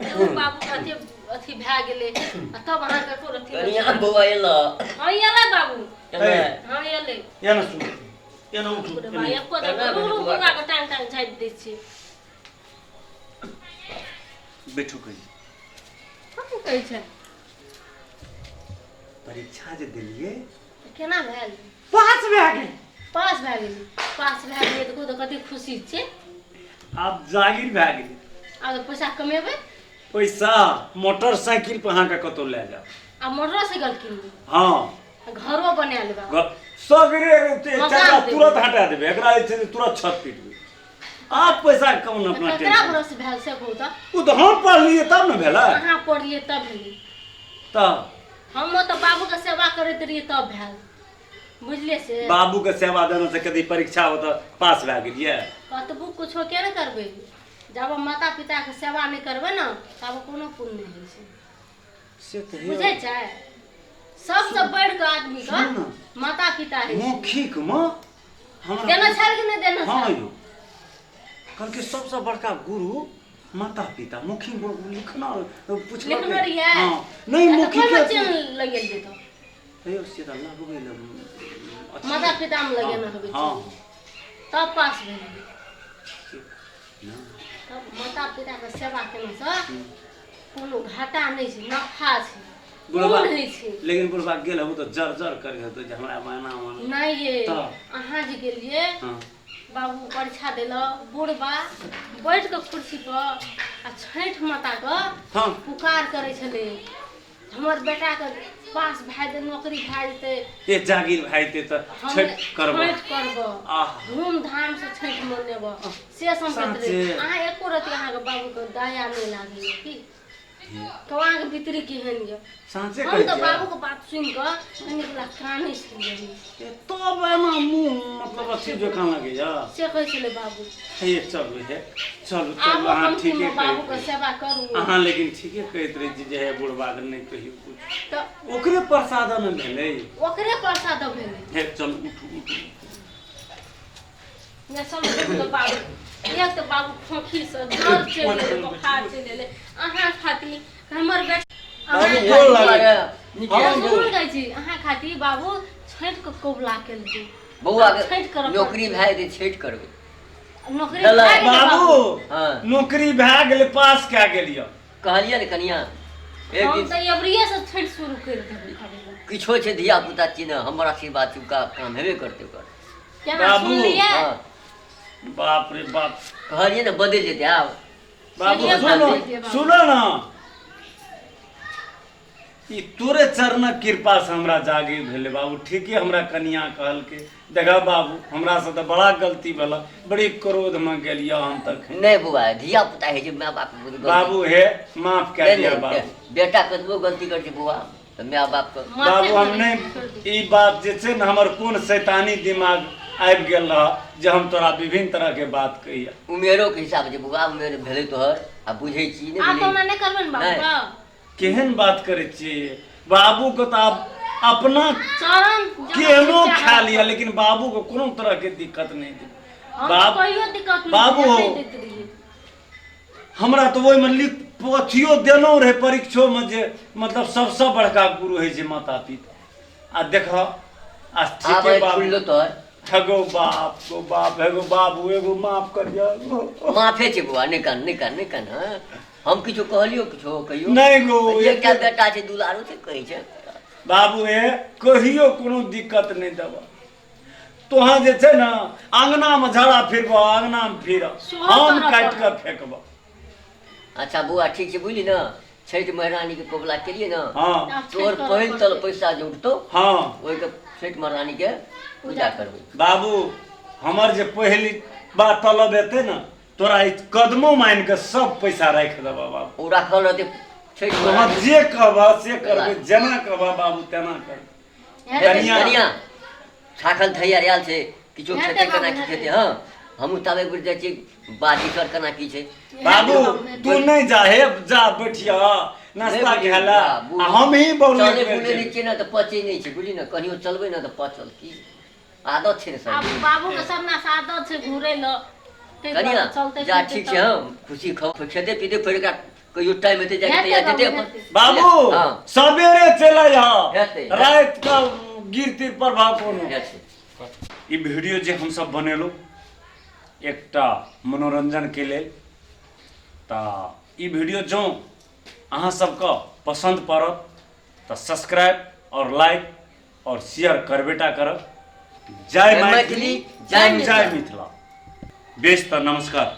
बाबू के अथी अथी भए गेलै आ तब अहाँके एको रत्ती नहि कनिया बौआ एलऽ। हँ एलै बाबू। एलै। हँ एलै। एना सुन, एना उठू। रे बा, एको केना रुक भेलै रुक बौआ? बौआ के टांग टांग झाँपि दै छियै। बैठू कही। कथी कहै छै? परीक्षा जे देलियै तऽ केना भेल? पास भए गेल। पास भए गेलै? पास भए गेलै तऽ कहू तऽ कते खुशी छै। आब जागीर भए गेलै। आब तऽ पैसा कमेबै। पैसा मोटरसाइकिल पर अहाँके कतहु लए जायब। आ मोटरसाइकिल किनबै? हँ। आ घरो बना लेबै। सगरे मकान चकरा देबै। तुरंत हटा देबै एकरा, जे छै से तुरंत छत पीटबै। आब पैसा कौन तऽ अपना ककरा टेंशन। भरोसे भेल से कहू तऽ? ओ तऽ हम पढ़लियै तब ने भेलै। अहाँ पढ़लियै तब भेलै? तऽ हम तऽ बाबूके सेवा करैत रहियै तब भेल, बुझलियै से? बाबूके सेवा देने से कदी परीक्षा हो तऽ पास भए गेलियै? कतबो कुछो के ने करबै, जब माता पिताके सेवा नहि करबै ने तब कोनो पुण्य नहि होइ छै। से तऽ हे। बुझै छै, सबसँ बढ़ि कऽ आदमीके सुनू ने। माता पिता होइ छै। मौखिक मे हमरा देना छल कि नहि देना हँ छल? यौ, कहलकै सबसँ बड़का गुरु माता पिता। मौखिक मे लिखना पुछलकै। लिखने रहियै? हँ, नहि। आ तऽ मौखिक कोनमे चिन्ह लगेलियै तऽ? हे यौ, से तऽ लगबै लए अथी- माता पितामे लगेना होबै हँ। छै तब पास भेलियै। ना। तब माता पिताके सेवा केलासँ कोनो घाटा नहि छै, नफा छै। बुढ़बा पुण्य होइ छै। लेकिन बुढ़बा गेल हबो तऽ जर जर करै हेतौ जे हमरा एना ओना। नहि ये। तऽ? अहाँ जे गेलियै हँ बाबू परीक्षा देलक, बुढ़बा बैठ कऽ कुर्सी पर आ छठि माताके पुकार करै छलै, हमर बेटाके पास भए जेतै, नौकरी भए जेतै। ए जागीर भए जेतै तऽ हम छठि करबो। छठि करबो। आह। धूमधामसँ छठि मनेबो से संकल्प साँचे। रहै। अहाँ एको रति अहाँके बाबूके दया नहि लागैए की कहू, अहाँके भीतरी केहन यऽ? साँचे हम कहै तऽ छियै। बाबूके बात सुनि कऽ कनिक ला कानै छलियै। ए तब एना मुँह मतलब अथी जकाँ लगैया। से कहै छलै बाबू। हे चलू, हे चलू चलू। आबो अहाँ कमतीमे ठीके बाबूके कहैत रही। सेवा करू। अहाँ लेकिन ठीके कहैत रही छी जे हे बुढ़बाके नहि कहियौ किछु। तऽ ओकरे प्रसाद ने भेलै। ओकरे प्रसाद भेलै। हे चलू, उठू उठू। ने सब तऽ बाबू, एक तऽ बाबू खोखीसँ जर चलि गेलै, बोखार चलि गेलै अहाँ खातिर, हमर बेटा अहाँ बाबू गोर गोर लागै। लागै। नीके। हँ। सुनू ने, कहै छी अहाँ खातिर बाबू छठि के कबुला केलकै। बौआ आब छठि के करऽ नौकरी पड़तै। भए जेतै, छठि करबै। नौकरी भेलै। भए गेलै बाबू। हँ। नौकरी भए गेलै, पास कए गेलियै। कहलियै ने कनिया, एक हम दिन तऽ अबरिये से छठि शुरू करि देबै करै लए। किछो छै, धिया पुता छी ने, हमर आशीर्वाद छै, ओका काम हेबे करतै ओकर। केना बाबू। सुनलियै? हँ। बाप रे बाप। कहलियै ने बदलि जेतै आब। बाबू। सहिए सुनो। बात छै बाबू। सुनो ने, ई तोरे चरणक कृपा से हमरा जागीर भेलै बाबू। ठीके हमरा कनिया कहलकै। देखा बाबू, हमरा से तऽ बड़ा गलती भेल, बड़ी क्रोधमे गेलियै हम तखन। नहि बौआ, धिया पुता होइ छै, माय बाप गलती- बाबू हे, माफ कए नहि, दिअ नहि, बाबू। बेटा कतबो गलती करै छै बौआ, तऽ माय बापके माफे बाबू, हम करै नहि छोड़ि दियौ। ई बात जे छै ने, हमर कोन शैतानी दिमाग आबि गेल रह जे हम तोरा विभिन्न तरहके बात कहिया। उमेरोके हिसाब छै बौआ, उमेर भेलै तोहर आ बुझै छी नहि आब तऽ बुझै ओना नहि करबै ने बाबू? नहि। के केहन बात करै छियै बाबूके? तऽ आब अपना चरण जहाँ केहनो चाहब। खा लिअ, लेकिन बाबूके कोनो तरहके दिक्कत नहि दियौ। हम तऽ बाप कहियो दिक्कत नहि बाबू। नहि दैत रहियै। हमरा तऽ ओहिमे लिख अथियो देलहुँ रहै परीक्षोमे जे मतलब सबसँ बड़का गुरु होइ छै माता पिता। आ देखह आ आब ठीके आइ बाबू खुललो तोहर। हेगो बाप गो बाप, हेगो बाबू, एगो माफ करियौ। माफे छै बौआ, नहि कान, नहि कान, नहि कान। हँ, हम किछो कहलियौ? किछो कहियौ? नहि गो। एकटा बेटा छै, दुलारू छै, कहै छै। बाबू हे, कहियो कोनो दिक्कत नहि देबह। तोहाँ जे छै ने अङ्गनामे झाड़ा फिरबह, अङ्गनामे फिरह, सेहो हम करऽ काटि कऽ पड़त। फेकबह। अच्छा बौआ, ठीक छै, बुझली ने? छठि महारानीके कबुला केलियै ने? हँ। आब छठि तोहर करऽ पहिल तल पड़तै। पैसा जे उठतौ, हँ, ओहिके छठि महारानीके पूजा करबै। बाबू, हमर जे पहिल बात तलब एतै ने, तोरा ई कदमो मानि कऽ सब पैसा राखि देबह बाबू। ओ राखल रहतै छठि तोहाँ महारानी। जे कहबह से करबै, जेना कहबह बाबू तेना करबै। हेतै। कनिया। कनिया, थाकल थैयार आयल छै, किछो हेतै खेतै केना बाबू, की हेतै। खेतै? हँ, हमहूँ ताबे एक बेर जाइ छी बाजी सर, केना की छै। बाबू, हेतै बाबू, हेतै। तू नहि जा, हे जा बैठिया नाश्ता नहि खाय ला बाबू, आ हम ही बौल चलै बुलै नहि छियै ने तऽ पचै नहि छै, बुझली ने? कहियो चलबै ने तऽ पचल की आदत छै ने आब सब। बाबू के सब से आदत छै घुरै लए। ताहि कनिया दुआरे चलतै जा फिरतै ठीक तब। छै हम खुशी खाओ खेते पीते फेर एकरा कहियो टाइम हेतै जाके हेतै तैयार बाबू, जेतै अपन हेतै। बाबू हँ। सवेरे चले हेतै। यहाँ रात का गिर तिर प्रभाव कोनो हेतै। ई वीडियो जे हमसब बनेलहुँ एकटा मनोरंजनके लेल तऽ ई वीडियो जँ अहाँ सबके पसन्द पड़त तऽ सब्सक्राइब आओर लाइक आओर शेयर करबेटा करब। जय मैथिली, मैथिली, जय मिथिला। जय मिथिला। बेस तऽ नमस्कार।